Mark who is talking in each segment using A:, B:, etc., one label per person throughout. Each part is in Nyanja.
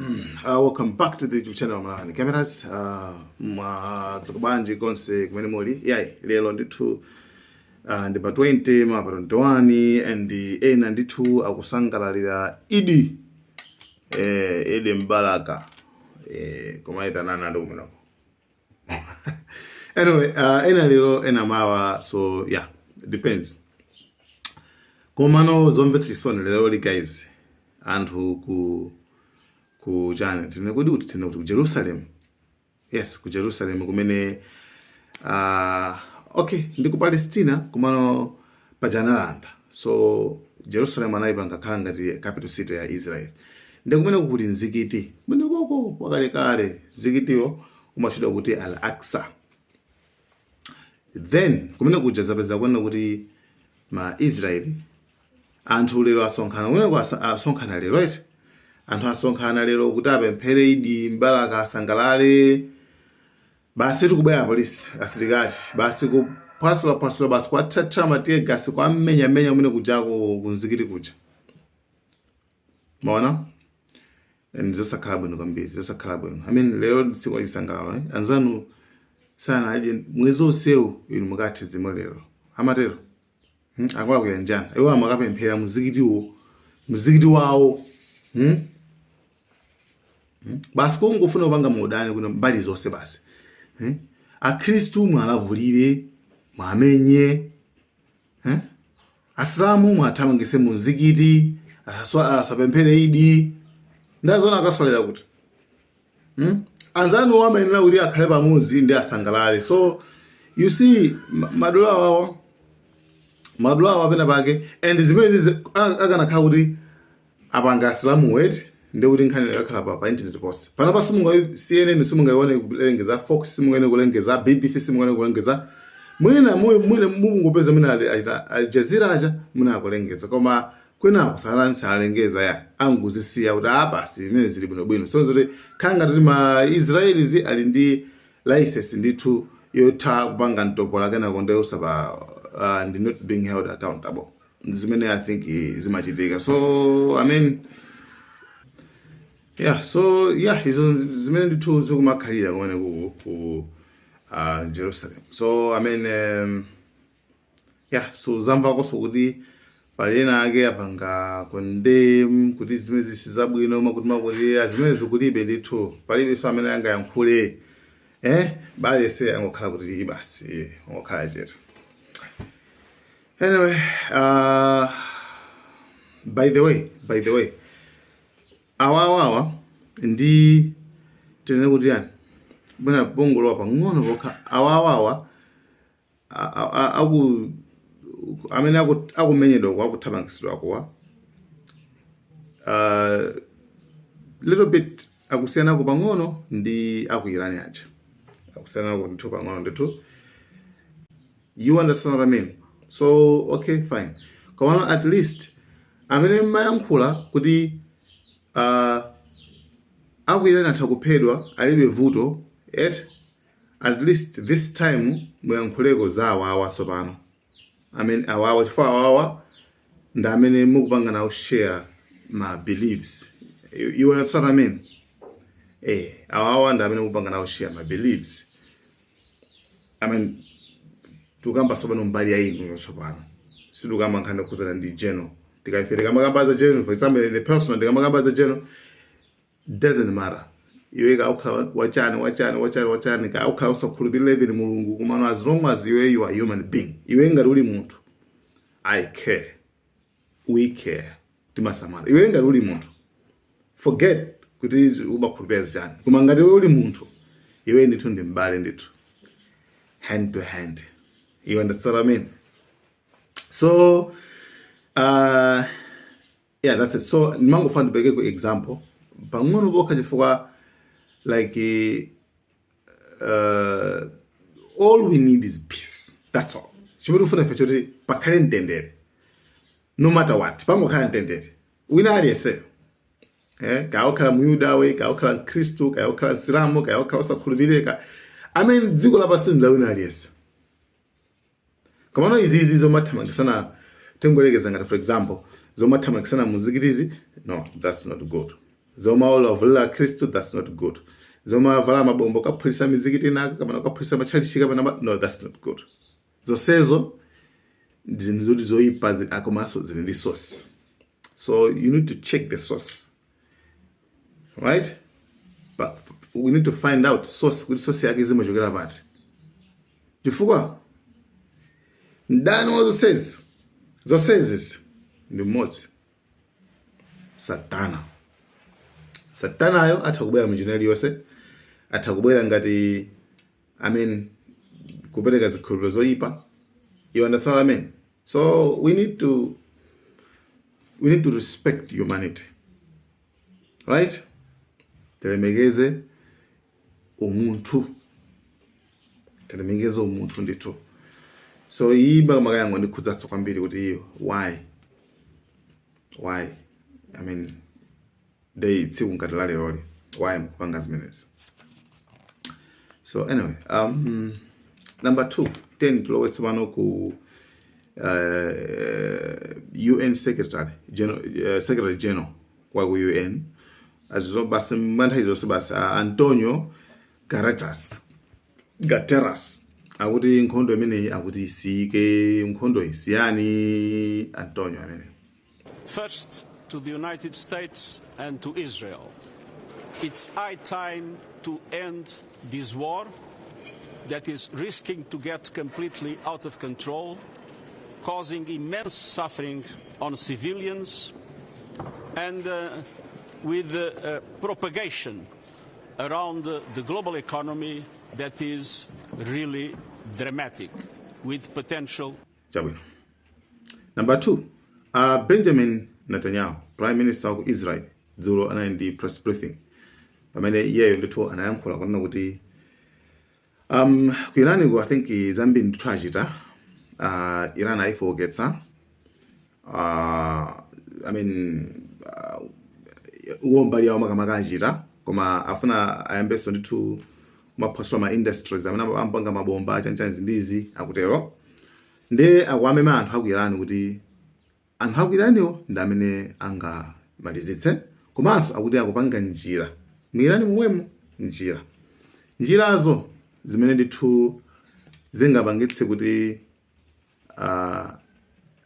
A: Welcome back to the YouTube channel Malawi Cameras. Mwadzuka bwanji konse kumene muli? Yayi, lero ndithu ndi pa 20 ma pa 21 and ena ndithu akusangalalira Idi, Idi Mbaraka, kumayitanana ndi kumeneko. Anyway, ena lero, ena mawa, so yeah, depends. Komano zomvetsa chisoni lero li, guys, anthu ku chani, tine kodi kuti tine kuti ku Jerusalem, yes, ku Jerusalem kumene, okay, ndi ku Palestina, kumano pajanalanda. So Jerusalem anayipanga khala ngati capital city ya Israel. Ndi kumene kuli mzikiti kumene koko wakalekale. Mzikitiwo umatchedwa kuti Al Aqsa. Then kumene kuja zapeza kuona kuti ma Israeli, anthu lero asonkhana kumeneko, asonkhana lero eti, anthu asonkhana lero kuti apemphere Idi Mbaraka, asangalale. Basi, tikubwera polisi, asilikali, basi kuphwasulaphwasula, basi kwathathira ma tear gas, kwammenyamenya kumene kujako kumzikiti kuja. Maona, and zosakhala bwino kwambiri, zosakhala bwino. I mean, lero ndi tsiku lachisangalalo, eh? Anzanu sanadye mwezi onsewu, inu mukathe zimwe lero, amatero, Akwakuyanjana iwo amakapemphera muzikitiwo, muzikiti wawo, Basi kungofuna kupanga maudani kuno mbali zonse basi, Akhristu mwalavulire, mwamenye, Asilamu mwathamangise mu mzikiti, asapemphere Idi. Ndazona akaswalira kuti, Anzanu amayenera kuti akhale pamodzi ndi asangalale. So you see, madolo awawa, madolo awa pena pake, and zimene akanakhala kuti apanga asilamu weti, ndi kuti nkhani ikakhala pa internet ponse. Panopa simunga CNN simungayione kulengeza, Fox simungaone kulengeza, BBC simungaone kulengeza. Mwina mwina mungopeza mwina Al Jazeera aja mwina akulengeza, koma kwinako salengeza ya, anguzisiya kuti ah, basi, imene zili bwinobwino. So zoti khala ngati ma Israelis ali ndi license ndithu yotha kupanga mtopola, kenako ndi usapa ndi not being held accountable, zimene I think zimachitika. So I mean, yeah, so yeah, izo zimene ndithu zikumakhalira kumene ku Jerusalem. So I mean, yeah, so zamvakonso kuti pali ena ake apanga condemn kuti zimene zisi zabwino, makuti makuti zimene zikulibe ndithu, palibenso amene angayankhule, bale se angokhala kuti basi, angokhala chete. Anyway, by the way, awawawa ndi tinene kuti yani, bwina pongolowa pang'ono pokha, awawawa aku amene akumenyedwa kwa akuthamangisidwa kuwa, little bit akusiyanako pang'ono ndi aku Iran aja, akusiyanako ndithu pang'ono ndithu. You understand what I mean? So okay, fine. Komano at least amene mmayankhula kuti aku Iran atha kuphedwa, alibe vuto et, at least this time muyankhuleko za awawa tsopano. I mean, awawa, chifukwa awawa ndi amene mukupanga nawo share ma beliefs. You understand what I mean? Awawa ndi amene mukupanga nawo share ma beliefs. I mean, tikamba tsopano mbali ya inu tsopano, sitikamba nkhani yokhuzana ndi general. Tikaife tikamakamba za general, for example, in the personal, ndikamakamba za general, doesn't matter iwe kaukhala wachani, wachani, wachani, wachani, kaukhala usakhulupirira even Mulungu, komano as long as iwe you are human being, iwe ngati uli munthu, I care, we care, timasamala. Iwe ngati uli munthu, forget kuti umakhulupirira zichani, koma ngati iwe uli munthu, iwe ndithu ndi mbale ndithu, hand to hand. You understand what I mean? So yeah, that's it. So ndimangofuna ndipereke ku example pang'ono pokha, chifukwa like, all we need is peace, that's all. Chimene tifuna ife choti pakhale mtendere, no matter what, pangokhala mtendere wina aliyense, kaya okhala Muyuda we, kaya okhala Mkhristu, kaya okhala Msilamu, kaya okhala osakhulupirika. I mean, dziko lapansi ndi la wina aliyense. Komano izizi zomathamangisana, tengolekeza ngati for example zomathamangisana muzikitizi, no, that's not good. Zomaolavulira Khristu, that's not good. Zomavala mabombo kaphulisa mizikiti inaka kapena kaphulisa matchalichi kapena no, that's not good. Zonsezo ndi zinthu zoti zoyipa, komanso zili ndi source, so you need to check the source, right? But we need to find out source, kuti source yake zimachokera pati, chifukwa mdani wa zonsezi ndi mmodzi, Satana. Satanayo atha kubwera munjira iliyonse, atha kubwera ngati, I mean, kupereka zikhulupiriro zoyipa. You understand what I mean? So we need to respect humanity, right? Tilemekeze umunthu, tilemekeze umunthu ndithu. So iyi makayango ndikhudzaso kwambiri kuti iyo why, I mean, day tsiku ngati la leroli, why mukupanga zimenezi? So anyway, number two, ten tilowe tsopano ku UN Secretary General kwa ku UN azizo basi manthawi zonse basi, Antonio Guterres akuti nkhondo imeneyi akuti isiyike, nkhondo isiyani. Antonio amene
B: First, to the United States and to Israel. It's high time to end this war that is risking to get completely out of control, causing immense suffering on civilians and with the propagation around the global economy that is really dramatic, with potential
A: Chabwino. Number two, Benjamin Netanyahu, Prime Minister wa ku Israel, dzulo anali ndi press briefing pamene iyeyo ndithu anayankhula kunena kuti ku Iran ku, I think, zambiri ndithu achita, Iran ayifowoketsa, I mean, uwo mbali yawo makamaka achita, koma afuna ayambenso ndithu kumaphwasula ma industries amene amapanga mabomba, chanchanzi ndizi akutero. Ndi akuamema anthu aku Iran kuti anthu aku Iraniwo ndi amene angamalizitse, komanso akuti akupanga njira mu Irani momwemo, njirazo zimene ndithu zingapangitse kuti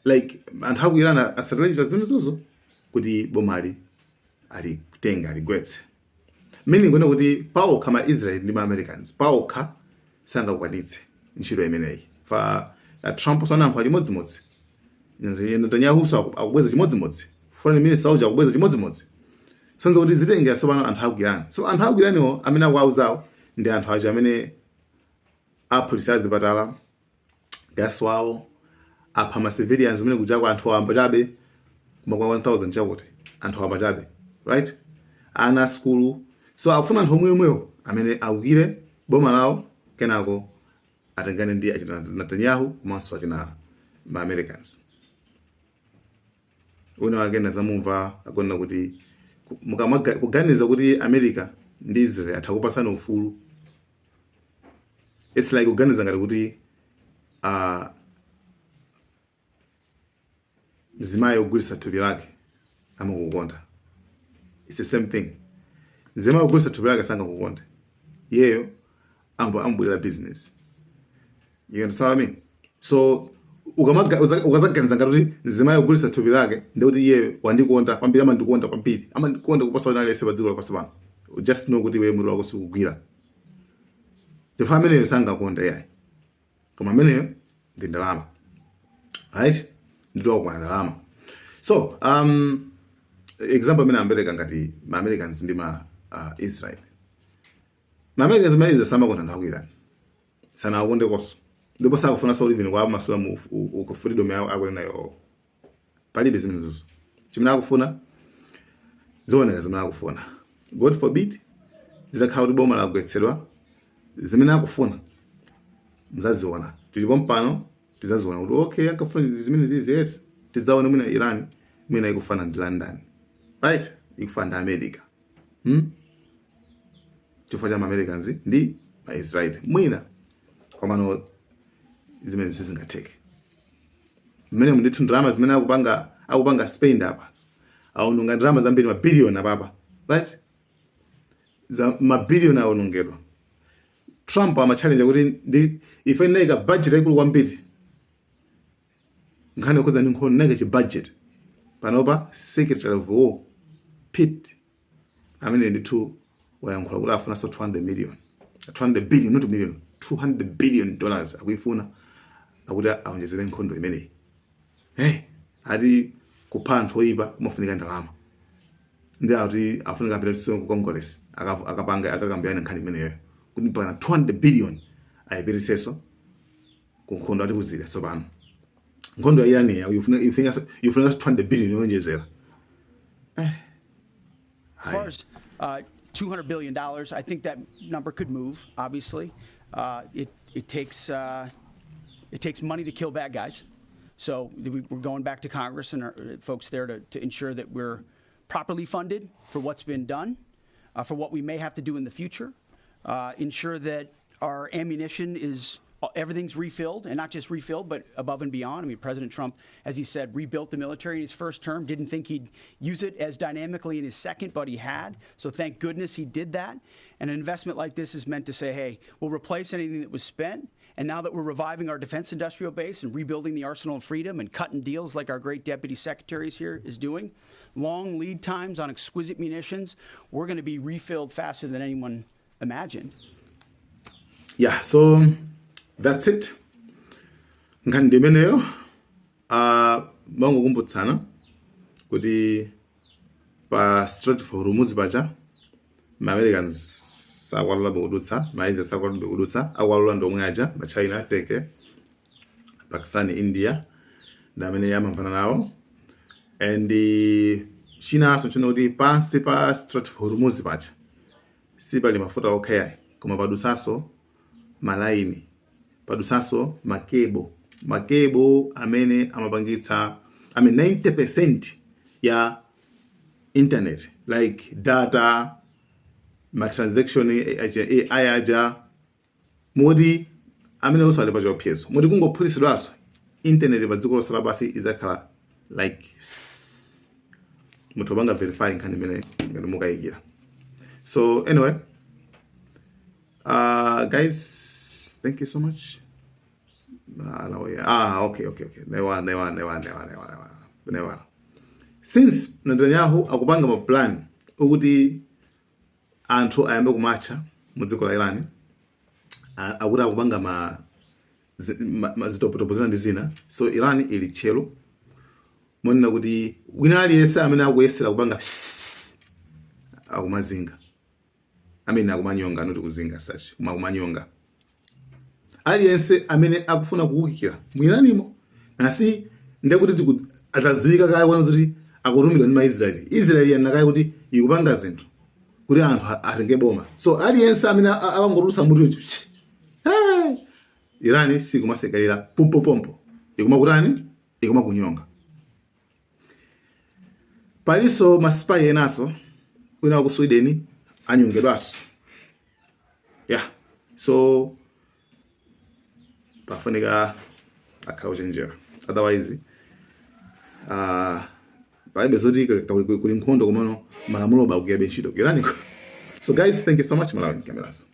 A: like anthu aku Iran atsatire njira zimenezozo kuti bomali alitenga, aligwetse, meaning kuona kuti paokha ma Israel ndi ma Americans paokha sangakwanitse ntchito imeneyi. Fa Trump sanayankhula chimodzimodzi, Netanyahu so akubweza chimodzimodzi, foreign minister uja akubweza chimodzimodzi, sonza kuti zitengera tsopano anthu aku Iran. So anthu aku Iraniwo amene akuwauzawo ndi anthu aja amene aphulitsa azipatala, gas wawo, apha ma civilians umene kujako anthu awamba chabe kuma kwa 1000 chakuti anthu awamba chabe, right? Ana a skulu. So akufuna anthu omweomwewo amene awukire boma lawo, kenako atengane ndi achina Netanyahu komanso achina ma Americans. Wina wake nazamumva akunena kuti kuganiza kuti America ndi Israel atha kupasana ufulu, it's like kuganiza ngati kuti mzimayi ogulitsa thupi lake amakukonda. It's the same thing. Mzimayi ogulitsa thupi lake sangakukonde, iyeyo ambwera business. You understand what I mean? So ukazaganiza ngati kuti mzimayi ogulitsa thupi lake ndikuti iyeyo wandikonda kwambiri, amandikonda kwambiri, amandikonda kuposa wina aliyense pa dziko lapansi pano, just know kuti iwe mutu wako sikugwira, chifukwa ameneyo sangakonda yayi, koma ameneyo ndi ndalama, right? Ndito wakwana ndalama. So example amene ambereka ngati ma Americans ndi ma Israel, ma Americans ma Israel samakonda anthu aku Iran, sanawakonde konso, ndipo sakufuna so even kwa masula mu ku freedom yawo akunenayo, palibe zimenezozo. Chimene akufuna zioneka zimene akufuna. God forbid zitakhala kuti boma lagwetsedwa, zimene akufuna mzaziona tilipo mpano, tizaziona kuti okay, ankafuna zimene zizi eti. Tidzaone mwina Iran mwina ikufana ndi London, right? Ikufana ndi America, Chifukwa cha ma Americans ndi ma Israel mwina, komano zimene sizingatheke mmene ndithu ndalama zimene akupanga spend apa, aononga ndalama zambiri, mabiliyoni apapa. right? Za mabiliyoni awonongedwa. Trump amachallenge kuti ndi ife ndinayika budget yaikulu kwambiri nkhani yokhudza ndi nkhondo, ndinayika chi budget. Panopa Secretary of War Pete amene ndithu wayankhula kuti afunanso 200 million, 200 billion, not million, $200 billion akuifuna, akuti aonjezere nkhondo imeneyi. Hey, ati kupha anthu oyipa kumafunika ndalama, ndi akuti afunika apite ku Congress akapanga akakambirana nkhani imeneyo kuti mpaka 200 billion ayipitisenso ku nkhondo. Ati kuzira tsopano nkhondo ya Irani ifunika 200 billion yonjezera.
C: As far as $200 billion, I think that number could move, obviously. It takes money to kill bad guys. So we're going back to Congress and our folks there to ensure that we're properly funded for what's been done, for what we may have to do in the future, ensure that our ammunition is everything's refilled, and not just refilled, but above and beyond. I mean, President Trump, as he said, rebuilt the military in his first term. Didn't think he'd use it as dynamically in his second, but he had. So thank goodness he did that. And an investment like this is meant to say, "Hey, we'll replace anything that was spent." And now that we're reviving our defense industrial base and rebuilding the arsenal of freedom and cutting deals like our great deputy secretaries here is doing, long lead times on exquisite munitions, we're going to be refilled faster than anyone imagined.
A: Yeah, so that's it. Nkhani ndi imeneyo. Mangokumbutsana kuti pa Strait of Hormuz paja ma Americans sakwalulabe kudutsa, ma Israel sakwalulabe kudutsa. Akwalula ndi omwe aja ma China, Turkey, Pakistan, India ndi amene amamvana nawo. And chinanso chino kuti pansi pa Strait of Hormuz paja sipali mafuta okhayayi, koma padutsanso malaini, padutsanso ma cable, ma cable amene amapangitsa, I mean, 90% ya internet, like data, ma transaction AI aja, moti amene onse ali pa chiopsezo moti kungophulitsidwanso internet pa dziko lonse lapansi izakhala like muthu panga verify nkhani imene ngati mukayikira. So anyway, guys, thank you so much. No, yeah. Ah, okay. Newa, newa, newa, newa, newa, newa, newa. Since Netanyahu akupanga ma plan okuti anthu ayambe kumatcha mu dziko la Iran, akuti akupanga ma zitopotopo zina ndi zina, so Iran ili tchero monena kuti wina aliyense amene akuyesera kupanga akumazinga, amene akumanyonga, anoti kuzinga such, koma akumanyonga aliyense amene akufuna kuwukira mu Iranimo. Nasi ndekuti atadziwika kale kuona kuti akutumidwa ndi maIsraeli. Israeli yanena kale kuti ikupanga zinthu kuti anthu atenge boma. So aliyense amene akangotulutsa mutu, hey! Irani sikumasekalira pompopompo, ikumakutani, ikumakunyonga. Palinso ma spy enaso, wina wa ku Sweden anyongedwanso. Yeah, so pafunika akhala kuchenjera, otherwise palibe zoti kuli nkhondo komano malamulo bakugwirabe ntchito ku Iraniko. So guys, thank you so much. Malawi Cameras.